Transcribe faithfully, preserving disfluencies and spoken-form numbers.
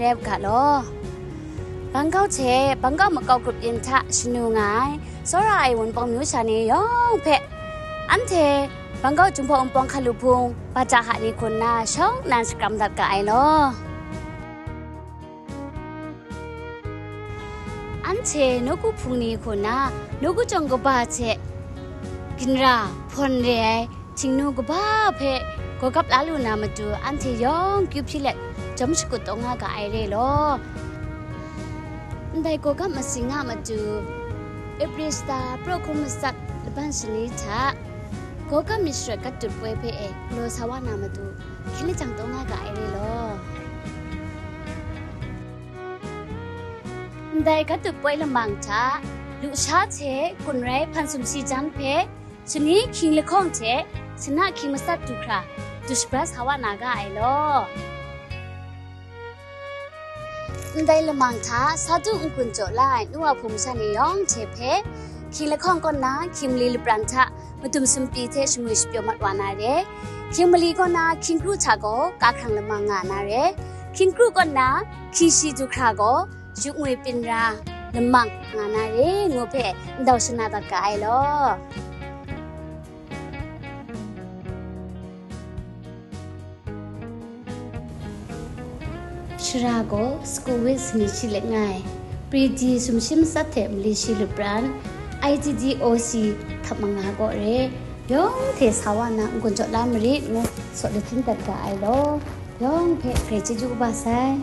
Ep ga law. Bangkok hte Bangkok makau grup yin hta shanu nga ai, tsawra ai Wunpawng myu sha ni yawng hpe, anhte Bangkok Jinghpaw Wunpawng hkalu hpung, Bata ha ni hku nna shawng nnan shakram dat ga ai law. Anhte nawku hpung ni hku nna, nawku chyawm kaba hte ginra hpawn re ai, Htingnu kaba hpe gawgap la lu na matu, anhte yawng kyu hpyi let, jawm shakut taw nga ga ai re law. Ndai gawgap masing a matu, April shata, pra hkun matsat laban shani hta, gawgap myit sharawt kat dut poi hpe e galaw sa wa na matu, hkyen lajang taw nga ga ai re law. Ndai kat dut poi lamang hta, lusha hte gun rai hpan sumsi jan hpe, shani hkying lahkawng hte sana hkying matsat du hkra, du shabra sa wa na ga ai law. Ndai lamang hta, sa du n-gun jaw la ai nu wa hpung masha ni yawng hte hpe, hkying lahkawng kaw nna hkying mali lapran hta madum sumpi hte shangwi shapyaw mat wa na re. Hkying mali kaw nna hkying kru hta gaw kahkrang lamang nga na re. Hkying kru kaw nna hkying shi du hkra gaw, yu ngwi pinra lamang nga na re ngu hpe ndau shana dat ga ai law. Shara gaw school week sani shi let nga ai, pre-D sumshi matsat hte mali shi lapran, I T D O C hta manga gaw re, yawng hte sa wa na n-gun jaw la marit ngu saw lahpyin dat ga ai law, yawng hpe grai chyeju kaba sai.